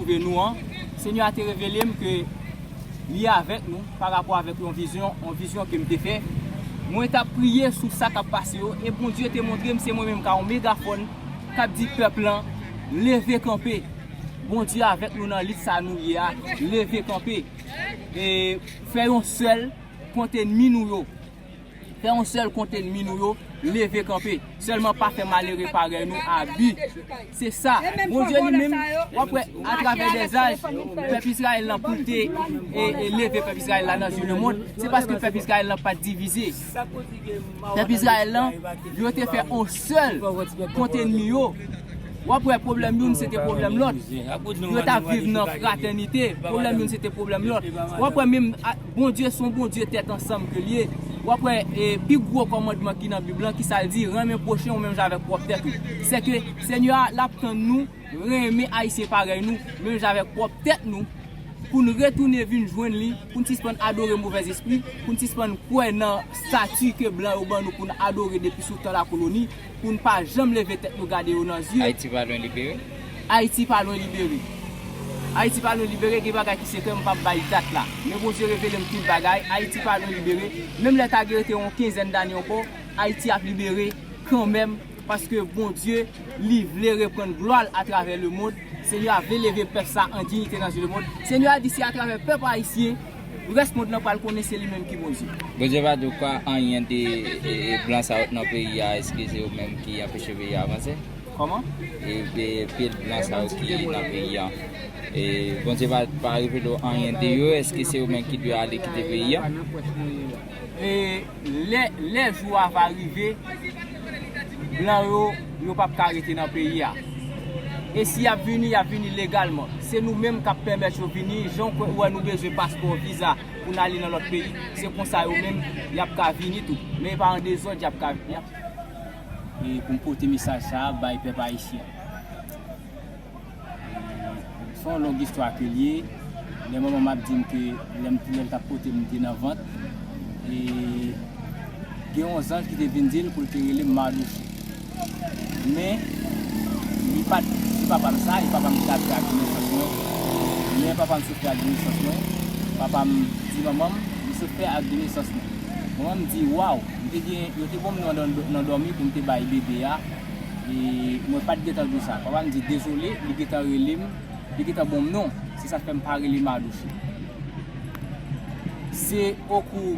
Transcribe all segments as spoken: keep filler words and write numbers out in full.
Ke nou an, Senyè a te revele m ke li avèk nou pa rapò avèk yon vizyon, yon vizyon ke m te fè. Mwen t ap priye sou sa k ap pase yo, e Bondye te montre m se mwen menm k a yon megafòn k ap di pèp lan, leve kanpe. Bondye avèk nou nan lit sa nou ye a, leve kanpe. E fè yon sèl kont ènmi nou yo. Fè yon sèl kont ènmi nou yo leve kanpe. Sèlman pa fè malere parèy nou abi. Se sa. Bondye li menm, w ap wè atravè dèzaj, pèp Izrayèl lan pou l te e, e leve pèp Izrayèl la nan zye lemonn, se paske pèp Izrayèl lan pa t divize. Pèp Izrayèl lan, yo te fè yon sèl kont ènmi yo. W ap wè pwoblèm youn se te pwoblèm lòt. Yo t ap viv nan fratènite, pwoblèm youn se te pwoblèm lòt. W ap wè menm a, Bondye se yon Bondye tèt ansanm ke l ye. W ap wè e, pi gwo kòmandman ki nan Bib lan, ki sa l di, renmen pwochen ou menm jan avèk pwòp tèt ou. Sèke Senyè a, l ap tann nou renmen Ayisyen parèy nou, menm jan avèk pwòp tèt nou, pou n retounen vin jwenn li, pou n sispann adore movèzespri, pou n sispann kwè nan stati ke blan yo ban nou pou n adore depi sou tan lakoloni, pou n pa janm leve tèt nou gade yo nan zye. Ayiti pa lwen libere? Ayiti pa lwen libere. Ayiti pa lwen libere, gen bagay ki sekrè, m p ap bay dat la. Men Bondye revele m tout bagay, Ayiti pa lwen libere. Menm lè ta gen rete yon kenzèn dane ankò, Ayiti ap libere kanmenm, paske Bondye, li vle reprann glwa l atravè lemonn. Senyè a vle leve pèp sa an diyite nan zye lemonn. Senyè a di se atravè pèp ayisyen rès mond lan pral konnen se li menm ki Bondye. Bondye pa di w kwa anyen de e, e, blan sa yo k nan peyi a, èske se yo menm ki anpeche peyi a avanse? Kòman? E, e pil blan sa yo ki nan peyi a. E Bondye pa, pa revele w anyen de yo, èske se yo menm ki dwe ale kite peyi a? E lè, lè jou a va rive, blan yo, yo p ap ka rete nan peyi a. E si y ap vini, y ap vini legalman. Se nou menm k ap pèmèt yo vini, jan w kwè, ou wè nou bezwen paspò, viza pou n ale nan lòt peyi, se konsa yo menm, y ap ka vini tou. Men e pa an dezòd y ap ka, y ap e pou m pote mesaj sa a bay pèp ayisyen. Se yon long istwa ke l ye. Lè manman m ap di m ke lè m, lè l t ap pote m, m te nan vant. E gen yon zanj ki te vin di l pou l te rele m Mardochée. Men, li pa t di papa m sa, e papa m te ka fè ak nesans mwen. Lè papa m sot fè ak nesans mwen, papa m di manman m, li sot fè ak nesans mwen. Manman m di, waw, m te gen, yo te ban m non nan, nan dòmi pou m te bay bebe a. E mwen pa t gentan di w sa. Papa m di dezole, li gentan rele m, li gentan ban m non. Se sa k fè m pa rele Mardochée. Se okou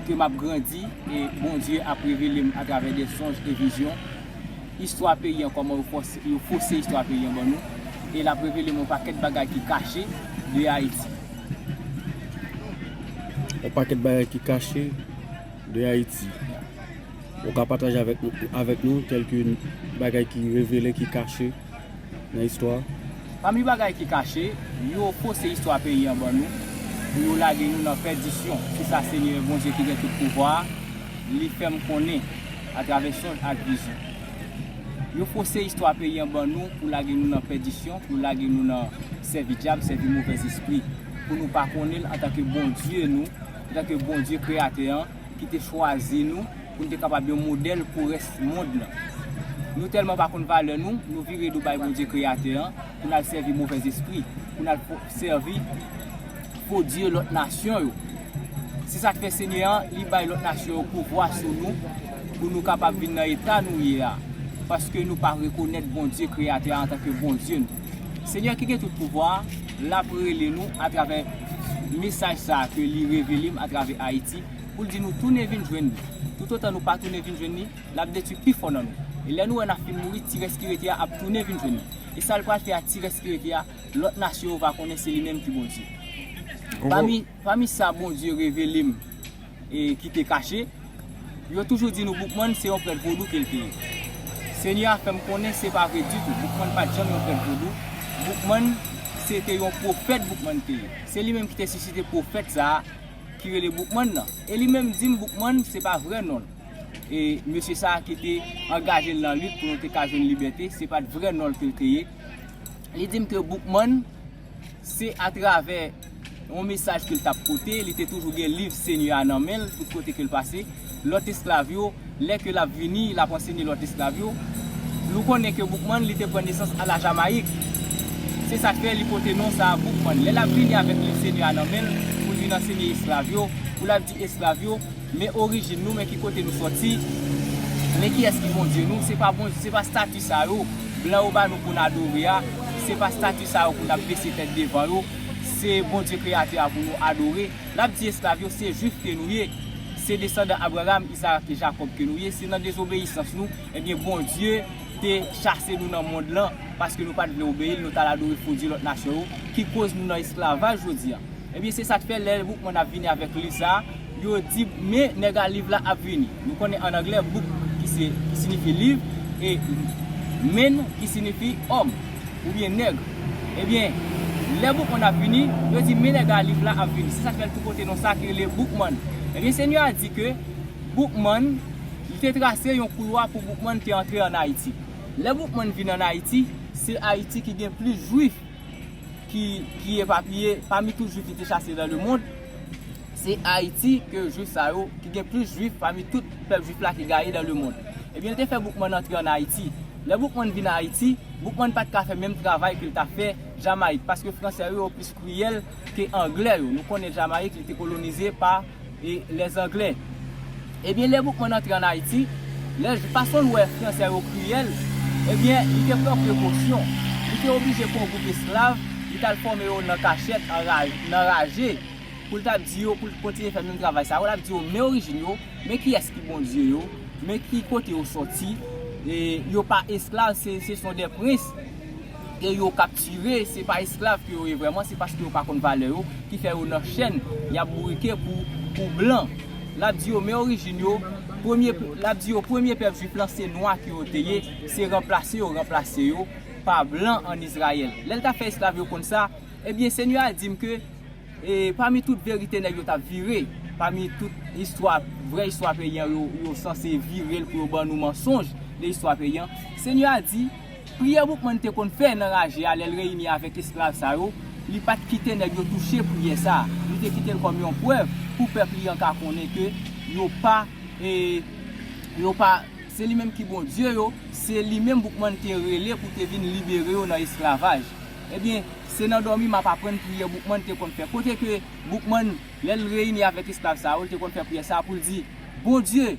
ke m ap grandi e Bondye ap revele m atravè de sonj e vizyon istwa peyi an, kòman yo fòse, yo fose istwa peyi an ban nou. E l ap revele m yon pakèt bagay ki kache de Ayiti. Yon pakèt bagay ki kache de Ayiti. Ou ka pataje avèk nou, avèk nou kèlke bagay ki revele, ki kache nan istwa? Pami bagay ki kache, yo fose istwa peyi an ban nou, pou yo lage nou nan pèdisyon. Se sa Senyè Bondye ki gen tout pouvwa a, li fè m konnen atravè sonj ak vizyon. Yo fose istwa peyi an ban nou pou lage nou nan pèdisyon, pou lage nou nan sèvi dyab, sèvi movèzespri, pou nou pa konnen l antanke Bondye nou, antanke Bondye Kreyatè an, ki te chwazi nou pou n te kapab yon modèl pou rès mond lan. Nou tèlman pa konn valè nou, nou vire do bay Bondye Kreyatè an pou n al sèvi movèzespri, pou n al fo-, sèvi fo dye lòt nasyon yo. Se sa k fè Senyè an, li bay lòt nasyon yo pouvwa sou nou, pou nou kapab vin nan eta nou ye a, paske nou pa rekonèt Bondye Kreyatè a antanke Bondye nou. Senyè ki gen tout pouvwa a, l ap rele nou atravè mesaj sa a ke li revele m atravè Ayiti, pou l di nou tounen vin jwenn li. Toutotan nou pa tounen vin jwenn li, l ap detwi pi fò nan nou. E lè nou wè n ap fin mouri, ti rès ki rete a ap tounen vin jwenn nou. E sa l pral fè a ti rès ki rete a, lòt nasyon yo va konnen se li menm ki Bondye. Pami, pami sa Bondye revele m, e ki te kache, yo toujou di nou Boukman se yon prèt vodou ke l te ye. Senyè a fè m konnen se pa vre ditou. Boukman pa t janm yon prèt vodou. Boukman se te yon pwofèt Boukman te ye. Se li menm ki te sisite pwofèt sa a ki rele Boukman nan. E li menm di m Boukman se pa vrè non l. E mesye sa a ki te angaje l nan lit pou nou te ka jwenn libète, se pa t vrè non l ke l te ye. Li di m ke Boukman, se atravè yon mesaj ke l t ap pote, li te toujou gen liv Senyè a nan men l, tout kote ke l pase. Lòt esklav yo, lè ke l ap vini, l ap ansenye lòt esklav yo. Nou konnen ke Boukman, li te pran nesans a la Jamayik. Se sa k fè li pote non sa a Boukman. Lè l ap vini avèk liv Senyè a nan men l, pou l vin ansenye esklav yo, pou l ap di esklav yo, men orijin nou, men ki kote nou sòti, men kiyès ki Bondye nou. Se pa Bondye, se pa stati sa yo blan yo ba nou pou n adore a, se pa stati sa yo pou n ap bese tèt devan yo, se Bondye Kreyatè a pou nou adore. L ap di esklav yo, se Jwif ke nou ye, se desandan Abraram, Izarak e Jakòb ke nou ye, se nan dezobeyisans nou, ebyen, Bondye te chase nou nan mond lan, paske nou pa t vle obeyi l, nou t al adore fo dye lòt nasyon yo, ki koz nou nan esklavaj jodi a. Ebyen, se sa k fè lè Boukman ap vini avèk liv sa a, yo di, men nèg a liv la ap vini. Nou konnen an anglè, book ki se, ki siyifi liv, e men ki siyifi òm oubyen nèg. Ebyen, lè Boukman ap vini, yo di, men nèg a liv la ap vini. Se sa k fè l tou pote non sa ki rele Boukman. Ebyen, Senyè a di ke Boukman, li te trase yon koulwa pou Boukman te antre ann Ayiti. Lè Boukman vin ann Ayiti, se Ayiti ki gen plis Jwif ki, ki epapiye pami tout Jwif ki te chase dans le monde. Se Ayiti ke Jwif sa yo, ki gen plis Jwif pami tout pèp Jwif la ki gaye dans le monde. Ebyen, li te fè Boukman antre ann Ayiti. Lè Boukman vin Ayiti, Boukman pa t ka fè menm travay ke l t ap fè Jamayik, paske Fransè yo, yo plis kriyèl ke Anglè yo. Nou konnen Jamayik, li te kolonize pa e lèzanglè. Ebyen, lè Boukman antre ann Ayiti, lè fason l wè Fransè yo kriyèl, ebyen, li te pran prekosyon. Li te oblije pran yon gwoup esklav, li t al fòme yo nan kachèt, anra-, nan raje, pou l t ap di yo, pou l kontinye fè menm travay sa yo. L ap di yo, men orijin yo, men kiyès ki Bondye yo, men ki kote yo sòti. E yo pa esklav, se, se sont des princes. E yo kaptire, se pa esklav ke yo ye vrèman, se paske yo pa konn valè yo, ki fè yo nan chèn, y ap bourike pou, pou blan. L ap di yo, men orijin yo, premye, l ap di yo, premye pèp Jwif lan, se nwa ke yo te ye, se ranplase yo ranplase yo pa blan ann Izrayèl. Lè l t ap fè esklav yo konn sa, ebyen, Senyè a di m ke e pami tout verite nèg yo t ap vire, pami tout istwa, vrè istwa peyi an, yo, yo sanse vire l pou yo ban nou mansonj de istwa peyi an. Senyè a di, priyè Boukman te konn fè nan raje a, lè l reyini avèk esklav sa yo, li pa t kite nèg yo touche priyè sa a. Li te kite l kòm yon prèv pou pèp li an ka konnen ke yo pa, e, yo pa, se li menm ki Bondye yo, se li menm Boukman te rele pou te vin libere yo nan esklavaj. Ebyen, se nan dòmi m ap aprann priyè Boukman te konn fè. Kote ke Boukman, lè l reyini avèk esklav sa yo, l te konn fè priyè sa a pou l di, Bondye,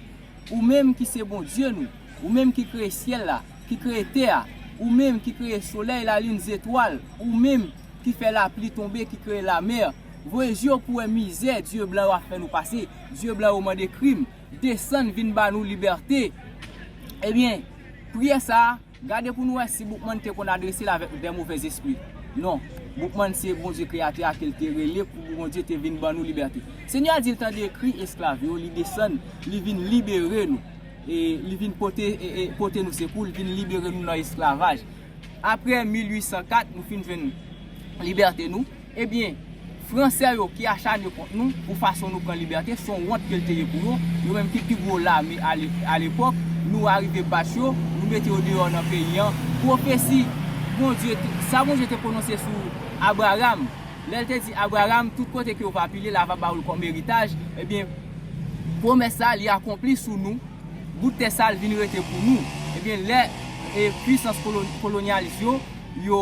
ou menm ki se Bondye nou, ou menm ki kreye syèl la, ki kreye tè a, ou menm ki kreye solèy, lalin, zetwal, ou menm ki fè lapli tonbe, ki kreye lamè, voye zye w pou wè mizè dye blan yo ap fè nou pase, dye blan yo mande krim, desann vin ba nou libète. Ebyen, priyè sa a, gade pou nou wè si Boukman te konn adrese l avèk de movèz espri. Non, Boukman se Bondye Kreyatè a ke l te rele pou Bondye te vin ban nou libète. Senyè a di l tande kri esklav yo, li desann, li vin libere nou. E li vin pote, e, e, pote nou sekou, li vin libere nou nan esklavaj. Apre mil uit san kat, nou fin jwenn libète nou. Ebyen, Fransè yo ki achane kont nou pou fason nou pran libète, se yon wont ke l te ye pou yo. Yo menm ki pi gwo lame a le-, a lepòk, nou arive bat yo, nou mete yo deyò nan peyi an. Pwofesi Bondye, sa Bondye te pwononse sou Abraram, lè l te di Abraram, tout kote ke w va pile, la va ba w l kòm eritaj, ebyen, pwomès sa a, li akonpli sou nou. Bout tè sa a, l vin rete pou nou. Ebyen, lè, e, pwisans kolo-, kolonyalis yo, yo,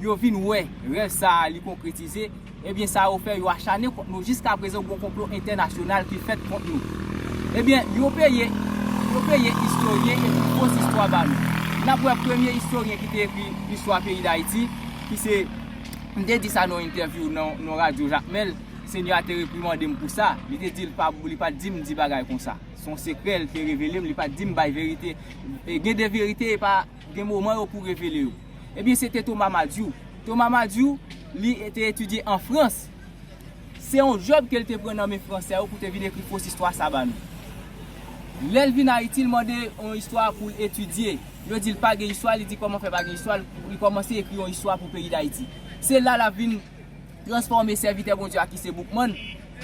yo vin wè rèv sa a, li konkretize, ebyen, sa yo fè, yo achane kont nou. Jiska prezan, gon konplo entènasyonal ki fèt kont nou. Ebyen, yo peye, yo peye istoryen epi fos istwa ba nou. N ap wè premye istoryen ki te ekri istwa peyi Dayiti, ki se, m te di sa nan yon entèvyou nan, nan radyo Jakmèl, Senyè a te reprimande m pou sa. Li te di l pa, li pa t di m di bagay konsa. Se yon sekrè, li te revele m, li pa t di m bay verite. E gen de verite, e pa gen moman yo pou revele yo. Ebyen, se te Thomas Madiou. Thomas Madiou, li te etidye an Frans. Se yon djòb ke l te pran nan men Fransè yo pou te vin ekri fos istwa sa ba nou. Lè l vin Ayiti, l mande yon istwa pou l etidye. Yo di l pa gen istwa, li di kòman fè pa gen istwa, li kòmanse ekri yon istwa pou peyi Dayiti. Se la l ap vin transfòme sèvitè Bondye a ki se Boukman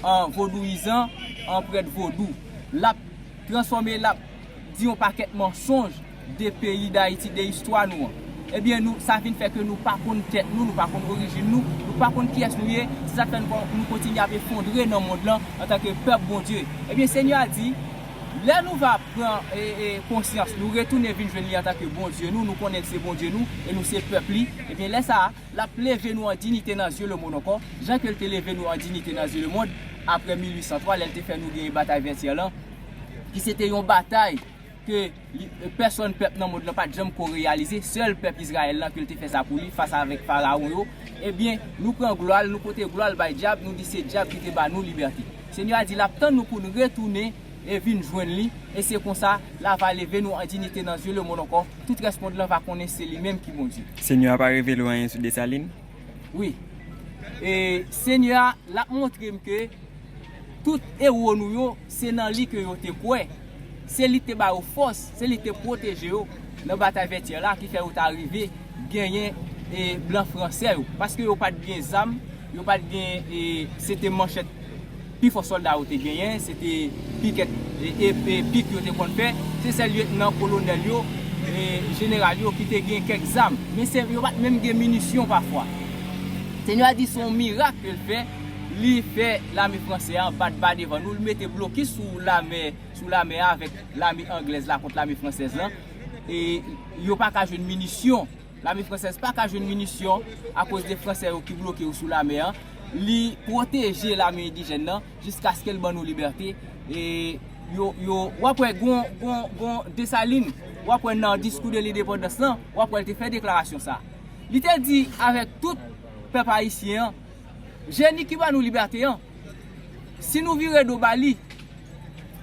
an vodouyizan, an prèt vodou. L ap transfòme, l ap di yon pakèt mansonj de peyi Dayiti, de istwa nou an. Ebyen, nou, sa vin fè ke nou pa konn tèt nou, nou pa konn orijin nou, nou pa konn kiyès nou ye. Se sa k fè nou, nou kontinye ap efondre nan mond lan antanke pèp Bondye. Ebyen, Senyè a di, Lè nou va pran e, e, konsyans, nou retounen vin jwenn li antanke Bondye nou, nou konnen l se Bondye nou e nou se pèp li, ebyen lè sa a, l ap leve nou an diyite nan zye lemonn ankò, jan ke l te leve nou an diyite nan zye lemonn apre mil uit san twa, lè l te fè nou genyen batay Vètyè lan, ki se te yon batay ke li, pèsonn pèp nan mond lan pa t janm ko reyalize, sèl pèp Izrayèl lan ke l te fè sa pou li fas avèk farawon yo, ebyen, nou pran glwa l, nou pote glwa l bay dyab, nou di se dyab ki te ba nou libète. Senyè a di l ap tann nou pou n retounen e vin jwenn li, e se konsa l a va leve nou an diyite nan zye lemonn ankò, tout rès mond lan va konnen se li menm ki Bondye. Senyè a pa revele w anyen sou Desalin? Wi. E Senyè a, l ap montre m ke tout ewo nou yo, se nan li ke yo te kwè. Se li ki te ba yo fòs, se li ki te pwoteje yo nan batay Vètyè la, ki fè yo ta rive genyen e blan fransè yo. Paske yo pa t gen zam, yo pa t gen, e se te manchèt pi fò sòlda yo te genyen, se te pikèt e, e, e pik yo te konn fè. Se sèl lyetnan kolonèl yo, e jeneral yo ki te gen kèk zam. Men se, yo pa t menm gen minisyon pafwa. Senyè a di se yon mirak ke l fè, li fè lame fransè a bat ba devan nou, li mete blokis sou lame, sou lame a avèk lame anglèz la kont lame fransèz lan. E yo pa ka jwenn minisyon. Lame fransèz pa ka jwenn minisyon akoz de fransè yo ki bloke yo sou lame an. Li pwoteje lame endijèn nan jiskaske l ban nou libète. E yo, yo, w ap wè gon, gon, gon Desalin, w ap wè nan diskou de lendepandans lan, w ap wè l te fè deklarasyon sa a. Li te di avèk tout pèp ayisyen an, jeni ki ba nou libète an, si nou vire do ba li,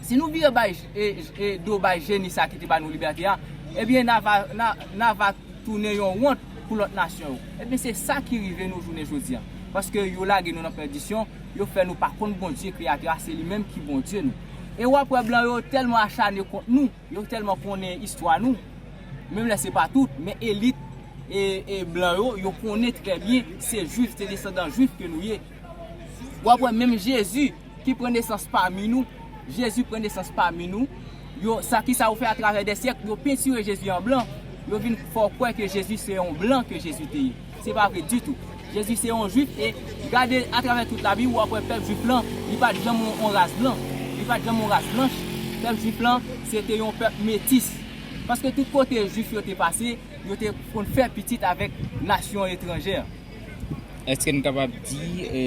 si nou vire bay, e, e, do bay jeni sa ki te ba nou libète a, ebyen, n a va, n a, n a va tounen yon wont pou lòt nasyon yo. Ebyen, se sa ki rive nou jounen jodi a. Paske yo lage nou nan pèdisyon, yo fè nou pa konn Bondye Kreyatè a, se li menm ki Bondye nou. E w ap wè blan yo tèlman achane kont nou, yo tèlman konnen istwa nou, menm lè se pa tout, men elit e, e blan yo, yo konnen trè byen se jwif, se desandan jwif ke nou ye. W ap wè menm Jezi ki pran nesans pami nou, Jezi pran nesans pami nou, yo, sa ki sa yo fè atravè dè syèk, yo pentire Jezi an blan, yo vin fè w kwè ke Jezi se yon blan ke Jezi te ye. Se pa vre ditou. Jezi se yon jwif e gade atravè tout Labib, w ap wè pèp jwif lan, li pa t janm yon, yon ras blan, li pa t janm yon ras blanch. Pèp jwif lan, se te yon pèp metis. Paske tout kote jwif yo te pase, yo te konn fè pitit avèk nasyon etranjè. Èske n kapab di, e,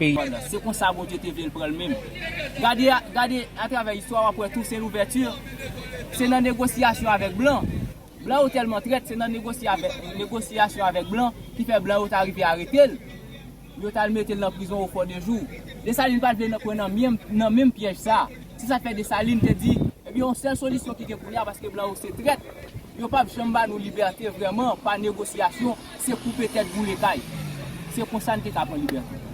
peyi... Se konsa Bondye te vle l pran l menm. Gade, gade atravè istwa, w ap wè tou se louvèti. Se nan negosyasyon avèk blan. Blan yo tèlman trèt, se nan negosye avèk, negosyasyon avèk blan ki fè blan yo ta rive arete l. Yo t al mete l nan prizon o fò de jou. Desalin pa t vle nan, pran nan menm, nan menm pyèj sa a. Se sa k fè Desalin te di, ebyen, yon sèl solisyon ki gen kounye a, paske blan yo se trèt, yo p ap janm ba nou libète vrèman pa negosyasyon, se koupe tèt, boule kay. Se konsa n te ka pran libète.